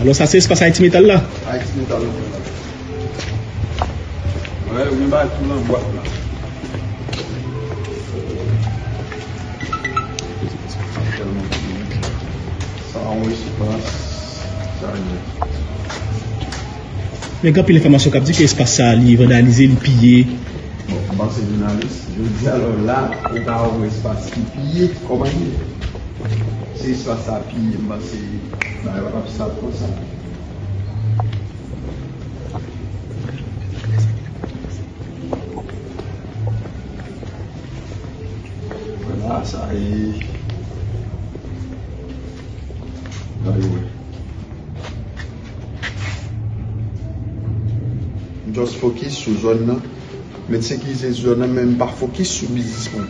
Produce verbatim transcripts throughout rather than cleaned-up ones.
Alò, sa se espas Haiti Metal la? Haiti Metal la. Wè, ou gen bagay tou nan bwat la. Sa yon espas. Sa yon. Men gen anpil enfòmasyon k ap di ke espas sa a, li vandalize, li piye. Bon, m panse jounalis, jodi a lè w la, ou ka wè espas ki piye, kòman li ye. Se espas sa piye, m panse, bagay pa t ap sal konsa. Vwala, sa e. Gade, wè. M just focus sou zòn nan. M met sekirite sou zòn nan, men m pa focus sou biznismen.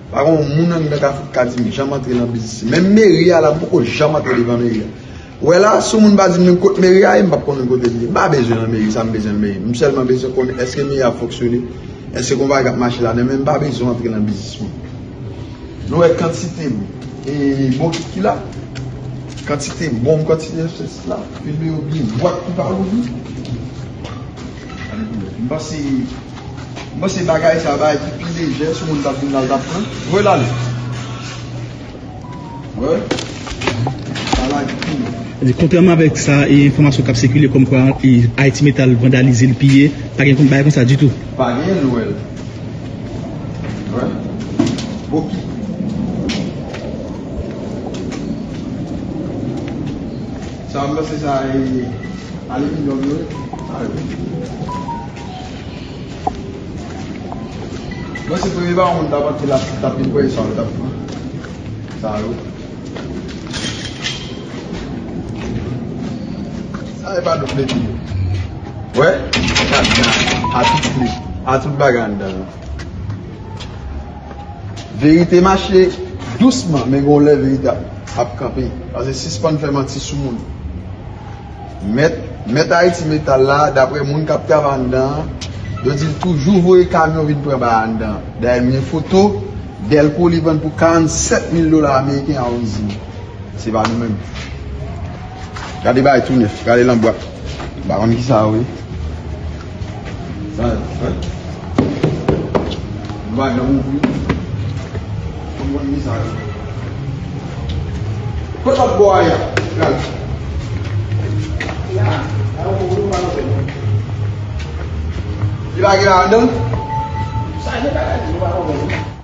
Pa gen yon moun anndan ka, ka di m janm antre nan biznis. Menm meri a la, m poko janm antre devan meri a. Ou wè la, si yon moun pa di m menm kot meri a ye, m p ap konnen kote li ye. M pa bezwen nan meri sa, m bezwen nan meri. M sèlman bezwen konnen èske meri a ap fonksyone, èske gen yon bagay k ap mache ladan, men m pa bezwen antre nan biznis moun. Nou wè kantite, e, bokit ki la, kantite bonm, kantite F S la, filme yo byen dwat pou pa louvri. M panse, m panse bagay sa, bagay ki pi lejè, si moun t ap vin la, l t ap pran. Voye l ale. Wè. Sa la ki pi lejè. Kontrèman avèk sa, e enfòmasyon k ap sikile kòmkwa, e, Haiti Metal vandalize, l piye, pa gen konn bagay konsa ditou. Pa gen, nou wè l. Wè. Bokit. Sa, m panse sa, e, aliminyòm yo, wi. Sa yo. Mwen se premye bagay moun t ap antre la, t ap vin pran sa, t ap pran. Sa yo. Sa e pa dòt leti yo. Wè? Gad nan. A tout kle. A tout bagay anndan. Verite mache dousman, men gon lè verite ap, ap kanpe. Paske sispann fè manti sou moun. Mèt, mèt Ayiti Metal la, daprè moun k ap travay anndan an, yo di l toujou voye kamyon vin pran bagay anndan an. Dayè, m gen foto, Delco li vann pou karannsèt mil dola ameriken a yon izin. Se pa nou menm. Gade bagay tou nèf, gade nan bwat. M pa konn kisa yo ye. Sa, sa. M pa janm ouvri. Konn konn kisa yo ye. Kot lòt bò a ye a? Gade. Li pa gen ladan l? Sa gen bagay, nou pa konprann.